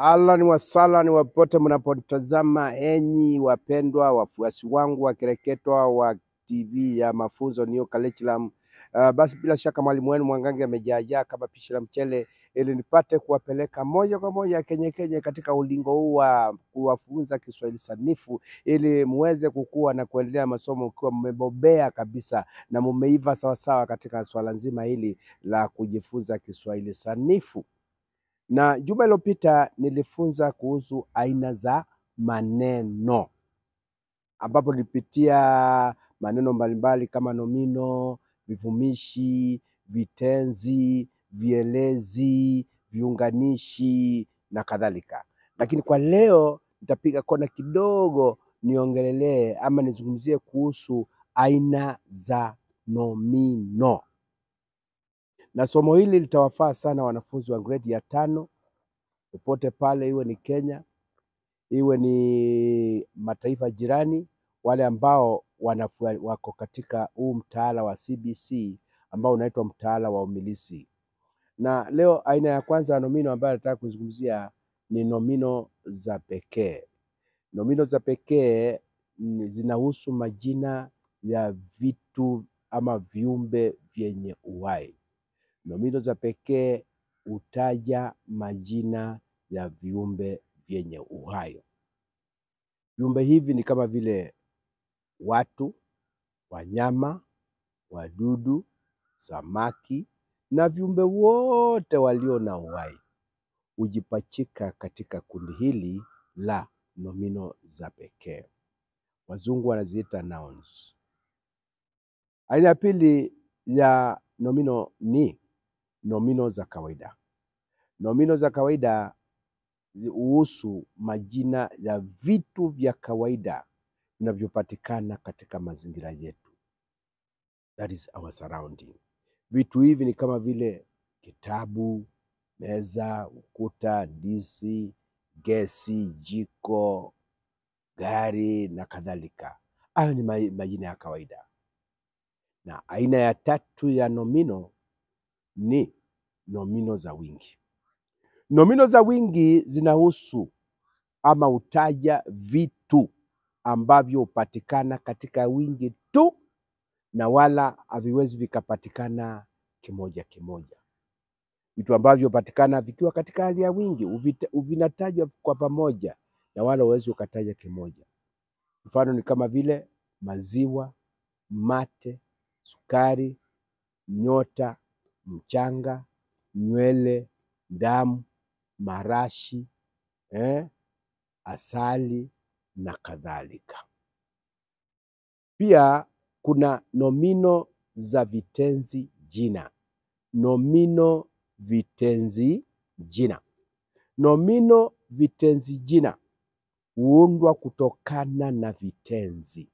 Ahlan wasahlan wapote mnapotazama, enyi wapendwa wafuasi wangu wakereketwa wa TV ya Mafunzo New Curriculum. Basi bila shaka mwalimu wenu Mwangangi amejaajaa kama pishi la mchele ili nipate kuwapeleka moja kwa moja kenye kenye katika ulingo huu wa kuwafunza Kiswahili sanifu ili muweze kukua na kuendelea masomo ukiwa mmebobea kabisa na mumeiva sawasawa katika swala nzima hili la kujifunza Kiswahili sanifu. Na juma iliyopita nilifunza kuhusu aina za maneno, ambapo nilipitia maneno mbalimbali kama nomino, vivumishi, vitenzi, vielezi, viunganishi na kadhalika. Lakini kwa leo nitapiga kona kidogo niongelelee ama nizungumzie kuhusu aina za nomino. Na somo hili litawafaa sana wanafunzi wa gredi ya 5 popote pale, iwe ni Kenya, iwe ni mataifa jirani, wale ambao wako katika huu mtaala wa CBC ambao unaitwa mtaala wa umilisi. Na leo aina ya kwanza ya nomino ambayo nataka kuzungumzia ni nomino za pekee. Nomino za pekee zinahusu majina ya vitu ama viumbe vyenye uhai. Nomino za pekee hutaja majina ya viumbe vyenye uhai. Viumbe hivi ni kama vile watu, wanyama, wadudu, samaki na viumbe wote walio na uhai hujipachika katika kundi hili la nomino za pekee. Wazungu wanaziita nouns. Aina ya pili ya nomino ni nomino za kawaida. Nomino za kawaida huhusu majina ya vitu vya kawaida vinavyopatikana katika mazingira yetu. That is our surrounding. Vitu hivi ni kama vile kitabu, meza, ukuta, ndizi, gesi, jiko, gari na kadhalika. Hayo ni majina ya kawaida. Na aina ya tatu ya nomino ni nomino za wingi. Nomino za wingi zinahusu ama hutaja vitu ambavyo hupatikana katika wingi tu na wala haviwezi vikapatikana kimoja kimoja. Vitu ambavyo hupatikana vikiwa katika hali ya wingi vinatajwa kwa pamoja na wala huwezi ukataja kimoja. Mfano ni kama vile maziwa, mate, sukari, nyota, mchanga, nywele, damu, marashi, asali na kadhalika. Pia kuna nomino za vitenzi jina. Nomino vitenzi jina. Nomino vitenzi jina huundwa kutokana na vitenzi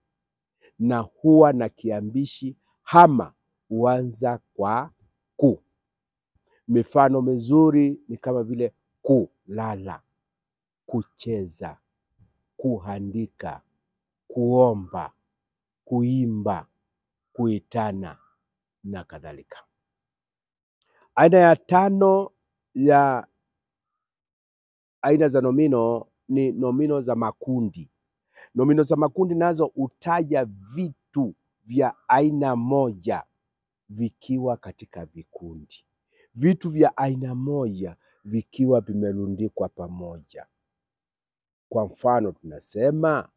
na huwa na kiambishi ama huanza kwa ku. Mifano mizuri ni kama vile kulala, kucheza, kuandika, kuomba, kuimba, kuitana na kadhalika. Aina ya tano ya aina za nomino ni nomino za makundi. Nomino za makundi nazo hutaja vitu vya aina moja vikiwa katika vikundi. Vitu vya aina moja vikiwa vimerundikwa pamoja. Kwa mfano tunasema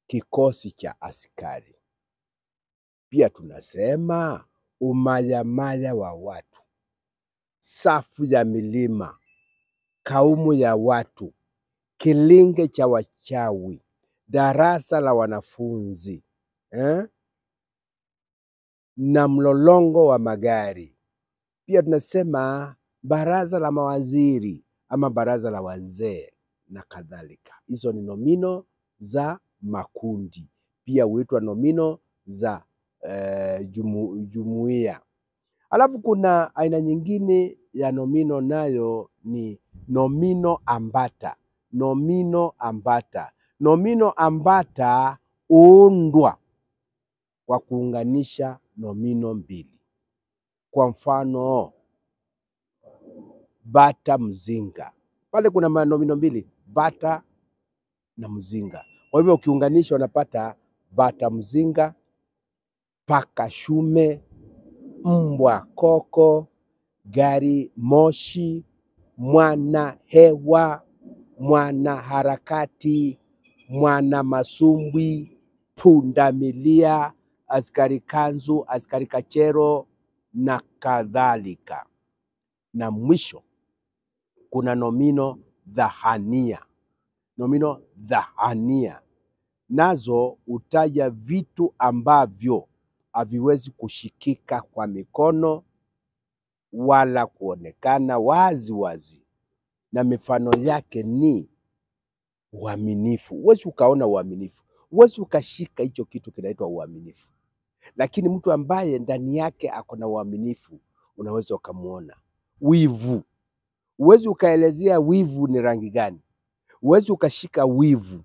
kikosi cha askari. Pia tunasema umayamaya wa watu, safu ya milima, kaumu ya watu, kilinge cha wachawi, darasa la wanafunzi, na mlolongo wa magari. Pia tunasema baraza la mawaziri ama baraza la wazee na kadhalika. Hizo ni nomino za makundi. Pia huitwa nomino za jumuiya. Alafu kuna aina nyingine ya nomino, nayo ni nomino ambata. Nomino ambata. Nomino ambata huundwa kwa kuunganisha nomino mbili. Kwa mfano, bata mzinga. Pale kuna nomino mbili, bata na mzinga. Kwa hivyo ukiunganisha unapata bata mzinga, paka shume, mbwa koko, gari moshi, mwana hewa, mwana harakati, mwana masumbwi, punda milia, askari kanzu, askari kachero na kadhalika. Na mwisho kuna nomino dhahania. Nomino dhahania nazo hutaja vitu ambavyo haviwezi kushikika kwa mikono wala kuonekana wazi wazi, na mifano yake ni uaminifu. Huwezi ukaona uaminifu, huwezi ukashika hicho kitu kinaitwa uaminifu, lakini mtu ambaye ndani yake ako na uaminifu unaweza ukamuona. Wivu, huwezi ukaelezea wivu ni rangi gani, huwezi ukashika wivu,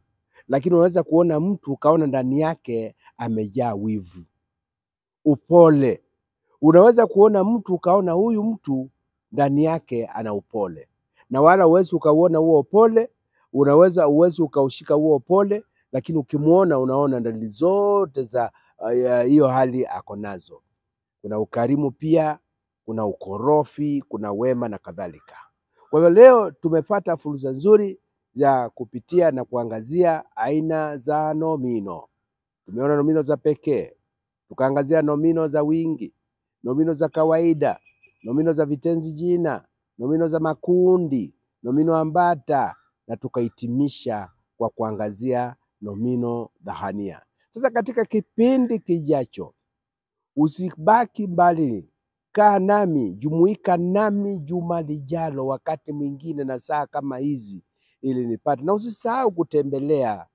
lakini unaweza kuona mtu ukaona ndani yake amejaa wivu. Upole, unaweza kuona mtu ukaona huyu mtu ndani yake ana upole, na wala huwezi ukauona huo upole, unaweza uwezi ukaushika huo upole, lakini ukimuona unaona dalili zote za hiyo hali ako nazo. Kuna ukarimu pia, kuna ukorofi, kuna wema na kadhalika. Kwa hivyo leo tumepata fursa nzuri ya kupitia na kuangazia aina za nomino. Tumeona nomino za pekee, tukaangazia nomino za wingi, nomino za kawaida, nomino za vitenzi jina, nomino za makundi, nomino ambata, na tukahitimisha kwa kuangazia nomino dhahania. Sasa katika kipindi kijacho, usibaki mbali, kaa nami, jumuika nami juma lijalo, wakati mwingine na saa kama hizi, ili nipate. Na usisahau kutembelea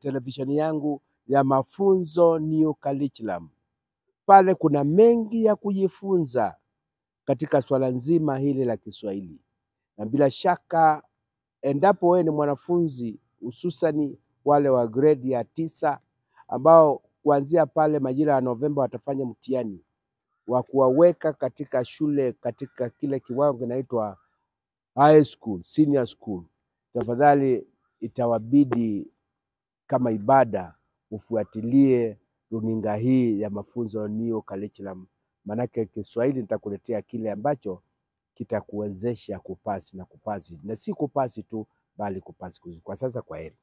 televisheni yangu ya Mafunzo New Curriculum. Pale kuna mengi ya kujifunza katika swala nzima hili la Kiswahili, na bila shaka endapo wewe ni mwanafunzi hususani wale wa gredi ya 9 ambao kuanzia pale majira ya Novemba watafanya mtihani wa kuwaweka katika shule katika kile kiwango kinaitwa high school, senior school, tafadhali itawabidi kama ibada ufuatilie runinga hii ya Mafunzo New Curriculum, manake Kiswahili nitakuletea kile ambacho kitakuwezesha kupasi na kupasi, na si kupasi tu, bali kupasi. Kwa sasa, kwa heri.